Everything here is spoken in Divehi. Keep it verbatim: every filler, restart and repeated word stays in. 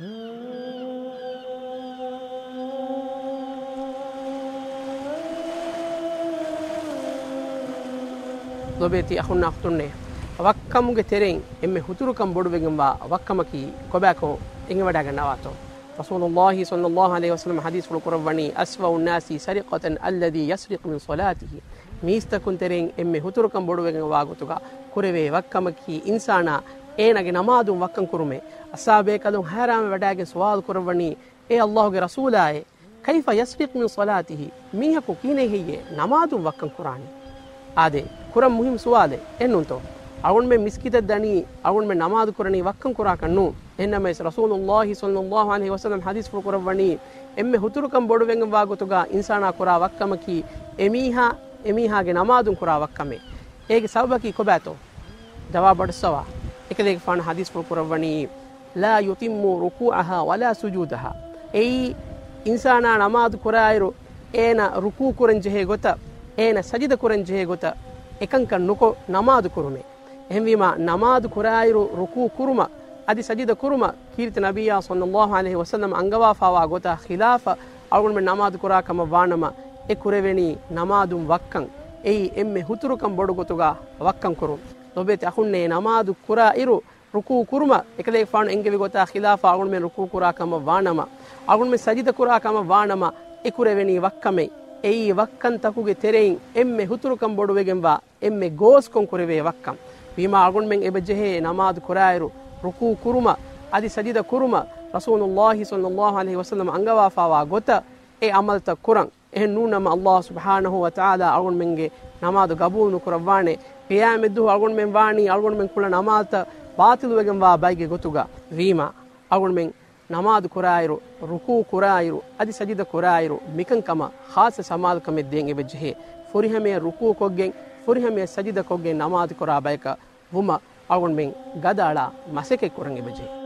ލޮބޭތި އަޚުންނާ އުޚްތުންނޭ، ވައްކަމުގެ ތެރެއިން އެންމެ ހުތުރުކަން ބޮޑުވެގެންވާ ވައްކަމަކީ ކޮބާކޯ އެނގިވަޑައިގަންނަވާތޯ؟ ރަސޫލުﷲ ޞައްލަﷲ ޢަލައިހި ވަސައްލަމަ ޙަދީޘްފުޅު ކުރައްވަނީ، "أسوأ الناس سرقة الذي يسرق من صلاته." މީސްތަކުން ތެރެއިން އެންމެ ހުތުރުކަން ބޮޑުވެގެންވާ ގޮތުގަ ކުރެވޭ ވައްކަމަކީ އިންސާނާ އޭނާގެ ނަމާދުން ވައްކަން ކުރުމޭ. އަޞްޙާބޭކަލުން ހައިރާންވެވަޑައިގެން ސުވާލު ކުރައްވަނީ، އޭ ﷲގެ ރަސޫލާއޭ، "كيف يسرق من صلاته؟" މީހަކު ކިހިނެއް ހެއްޔޭ ނަމާދުން ވައްކަން ކުރާނީ؟ އާދެ، ކުރަން މުހިންމު ސުވާލެއް އެއްނޫންތޯ؟ އަޅުގަނޑުމެން މިސްކިތަށް ދަނީ، އަޅުގަނޑުމެން ނަމާދު ކުރަނީ ވައްކަން ކުރާކަށް ނޫން. އެހެންނަމަވެސް، ރަސޫލުﷲ ޞައްލަﷲ ޢަލައިހި ވަސައްލަމަ ޙަދީޘްފުޅު ކުރައްވަނީ، އެންމެ ހުތުރުކަން ބޮޑުވެގެންވާ ގޮތުގަ އިންސާނާ ކުރާ ވައްކަމަކީ، އެމީހާ، އެމީހާގެ ނަމާދުން ކުރާ ވައްކަމޭ. އޭގެ ސަބަބަކީ ކޮބާތޯ؟ ޖަވާބު ވަޑައްސަވާ. އެކަލޭގެފާނު ޙަދީޘްފުޅު ކުރައްވަނީ، "لا يتم ركوعها ولا سجودها." އެއީ، އިންސާނާ ނަމާދު ކުރާއިރު، އޭނަ ރުކޫ ކުރަން ޖެހޭ ގޮތަށް، އޭނަ ސަޖިދަ ކުރަން ޖެހޭ ގޮތަށް އެކަންކަން ނުކޮށް ނަމާދު ކުރުމޭ. އެހެންވީމާ، ނަމާދު ކުރާއިރު ރުކޫ ކުރުމަށް އަދި ސަޖިދަ ކުރުމަށް ކީރިތި ނަބިއްޔާ ޞައްލަﷲ ޢަލައިހި ވަސައްލަމަ އަންގަވާފާވާ ގޮތާ ޚިލާފަށް އަޅުގަނޑުމެން ނަމާދު ކުރާ ކަމަށް ވާނަމަ، އެ ކުރެވެނީ ނަމާދުން ވައްކަން. އެއީ އެންމެ ހުތުރުކަން ބޮޑު ގޮތުގަ ވައްކަން ކުރުން. ލޮބޭތި އަޚުންނޭ، ނަމާދު ކުރާ އިރު ރުކޫ ކުރުމަށް އެކަލޭގެފާނު އެންގެވި ގޮތާ ޚިލާފަށް އަޅުގަނޑުމެން ރުކޫ ކުރާ ކަމަށް ވާނަމަ، އަޅުގަނޑުމެން ސަޖިދަ ކުރާ ކަމަށް ވާނަމަ، އެ ކުރެވެނީ ވައްކަމެއް. އެއީ ވައްކަންތަކުގެ ތެރެއިން އެންމެ ހުތުރުކަން ބޮޑުވެގެންވާ، އެންމެ ގޯސްކޮށް ކުރެވޭ ވައްކަން. ވީމާ އަޅުގަނޑުމެން އެބަ ޖެހޭ ނަމާދު ކުރާއިރު ރުކޫ ކުރުމަށް އަދި ސަޖިދަ ކުރުމަށް ރަސޫލުﷲ ޞައްލަﷲ ޢަލައިހި ވަސައްލަމަ އަންގަވާފާވާ ގޮތަށް އެ ޢަމަލުތައް ކުރަން. އެހެން ނޫން ނަމަ، ﷲ ސުބްޙާނަހޫ ވަތަޢާލާ އަޅުގަނޑުމެންގެ ނަމާދު ގަބޫލު ނުކުރައްވާނެ. ޤިޔާމަތްދުވަހު އަޅުގަނޑުމެން ވާނީ އަޅުގަނޑުމެން ކުޅަ ނަމާދުތައް ބާޠިލުވެގެންވާ ބައެއްގެ ގޮތުގަ. ވީމާ، އަޅުގަނޑުމެން ނަމާދު ކުރާއިރު، ރުކޫ ކުރާއިރު، އަދި ސަޖިދަ ކުރާއިރު، މިކަންކަމަށް ޚާއްޞަ ސަމާލުކަމެއް ދޭން އެބަ ޖެހޭ. ފުރިހަމަޔަށް ރުކޫ ކޮށްގެން، ފުރިހަމަޔަށް ސަޖިދަ ކޮށްގެން ނަމާދު ކުރާ ބަޔަކަށް ވުމަށް އަޅުގަނޑުމެން ގަދައަޅާ މަސައްކަތް ކުރަން އެބަ ޖެހޭ.